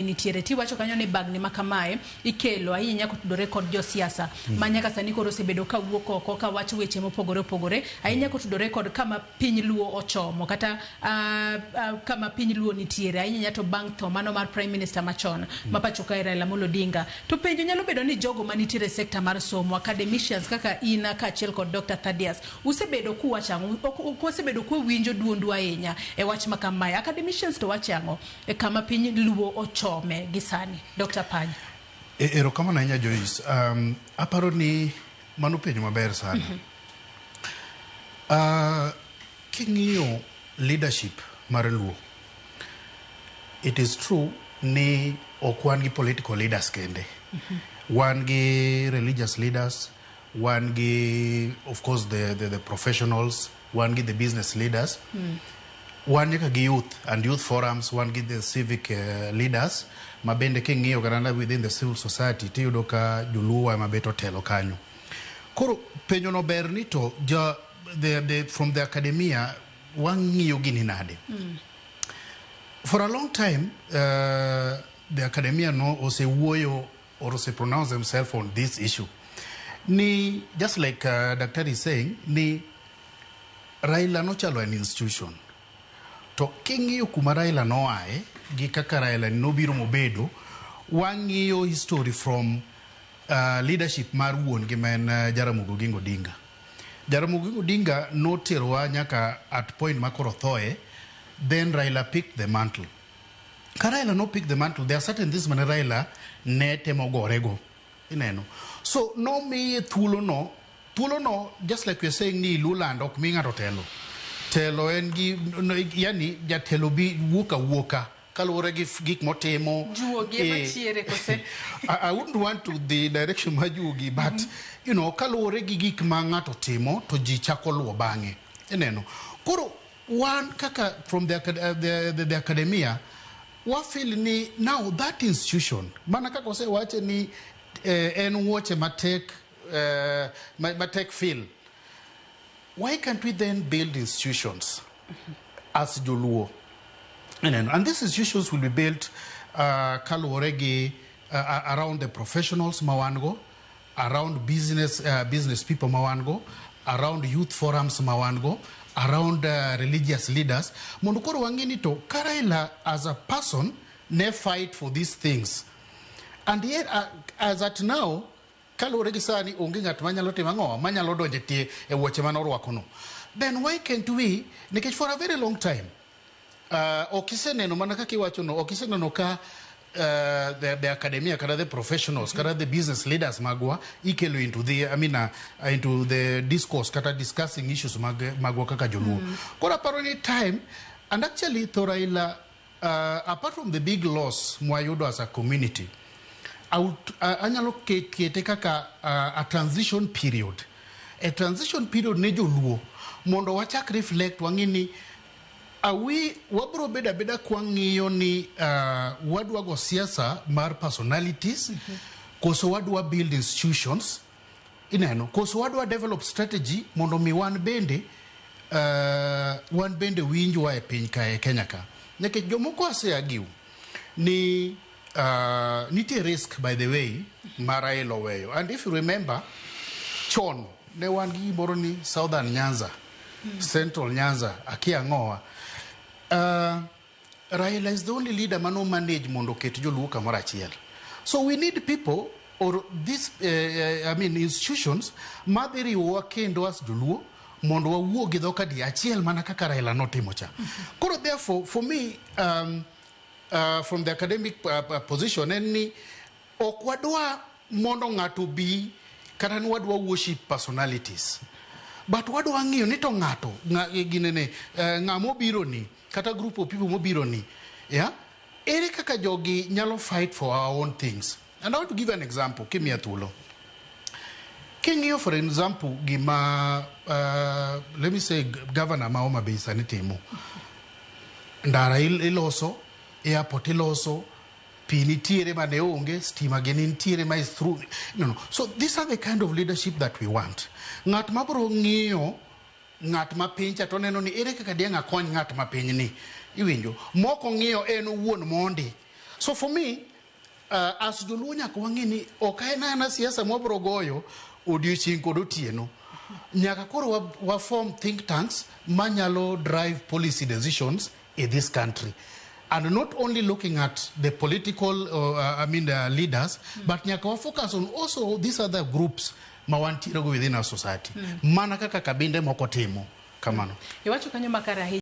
Nitiere tiwacho kanyo ni bagni ma kamae ikelo ahinya kotudore kod josiasa ma nyaka sani koro osebedo ka wuok oko ka wacho weche mopogore opogore ahinya kotudore kod kama piny Luo ochomo kata kama piny Luo nitiere ahinya to bang' tho mano mar Prime Minister machon ma pacho kae Raila Amolo Odinga. To penjo nyalo bedo ni jogo manitiere e sekta mar somo, academicians kaka in kaachiel kod Dr. Thaddeus, usebedo kuwacho ang'o? Ok wasebedo kwawinjo duondu ahinya e wach ma kamae. Academicians to wacho ang'o e kama piny Luo ochome gi sani? Dr. Panya. Erokamano ahinya, Joyce. Aparo ni mano penjo maber sana. King'iyo leadership mar Luo, it is true ni ok wan gi political leaders kende. Wan gi religious leaders, wan gi, of course, the professionals, wan gi the business leaders, wan nyaka gi youth and youth forums, wan gi the civic leaders ma bende king'iyo kata within the civil society tiyudo ka Joluo ema bet otelo kanyo. Koro penjo no ber ni to ja, the, from the academia wang'iyo gini nade? For a long time, the academia no osewuoyo or ose pronounce themselves on this issue. Ni just like Doctor is saying, ni Raila nochalo an institution. To king'iyo kuma Raila noae gi kaka Raila nobiro mobedo, wang'iyo history from leadership mar wuon gi ma en Jaramogi Oginga Odinga. Jaramogi Oginga Odinga noterowa nyaka at point ma koro thoe, then Raila picked the mantle. Ka Raila no pick the mantle, there are certain things mane Raila ne temo gorego. Ineno. So nomiye thuolo no, thuolo no, just like we are saying ni Luoland ok mi ng'ato telo. Telo en gi, no, yani jatelo bi wuok awuoka kaluwore gi gik motimo. Juogi ema chiere kose? I wouldn't want to the direction ma juogi, but kaluwore gi gik ma ng'ato timo to ji chako luwo bang'e. Ineno. Koro wan kaka from the academia wa feel ni now that institution, mana kaka osewache ni en wuoche matek, matek feel, why can't we then build institutions as Joluo? Ineno. And these institutions will be built kaluwore gi around the professionals ma wan go, around business people ma wan go, around youth forums ma wan go, around religious leaders, mondo koro wang'e ni to ka Raila as a person ne fight for these things, and yet as at now, kaluwore gi sani, onge ng'at manyalo timo ang'o, manyalo donjo e tie e wuoche mane orwako no, then why can't we? Nikech for a very long time ok iseneno, mana kaka iwacho no, ok iseneno ka the academia kata the professionals kata the business leaders magwa ikelo into the, I mean, into the discourse kata discussing issues magwa kaka Joluo. Koro aparo ni time, and actually tho Raila, apart from the big loss mwayudo as a community, anyalo kete kaka a transition period, a transition period ne Joluo mondo wachak reflect, wang'i ni awi wabro bedo abeda kwang'iyo ni wadwa go siasa mar personalities koso wadwa build institutions. Ineno, koso wadwa develop strategy mondo mi wan bende winjwa e piny ka, e Kenya ka, nikech jomoko ase argue ni nitie risk, by the way, ma Raila oweyo. And if you remember, chon ne wan gi gimoro ni Southern Nyanza, Central Nyanza, akia ang'owa. Raila is the only leader mano manage mondo oket Joluo kamoro achiel. So we need people or this, I mean, institutions madhi riwowa kendo as Joluo mondo wawuo gi dhok adi achiel mana kaka Raila notimo cha. Koro therefore, for me, from the academic position, en ni ok wadwa mondo ng'ato bi kata ni wadwa worship personalities, but wadwa ng'iyo ni to ng'ato ginene, ng'ama obiro ni kata group of people mobiro ni, yeah? Ere kaka jogi nyalo fight for our own things? And I want to give an example kimiya thuolo. King'iyo, for example, gima, let me say, governor ma Homa Bay sani timo, ndara iloso, airport iloso, pi nitiere mane onge, stima gini nitiere ma is through. No. So these are the kind of leadership that we want. Ng'at ma bro ng'iyo ng'at ma piny cha to neno ni ere kaka diang' akony ng'at ma piny ni, iwinjo, mok ong'iyo en owuon mondi. So for me, as joluo nyaka wang'e ni ok en aena siasa mwabro goyo odiochieng' kod otieno. Nyaka koro wa form think tanks manyalo drive policy decisions in this country. And not only looking at the political, I mean, the leaders, but nyaka wa focus on also these other groups ma wantiere go within our society. Mana kaka kabinde moko timo. Kamano. Iwacho kanyo makare ahinya.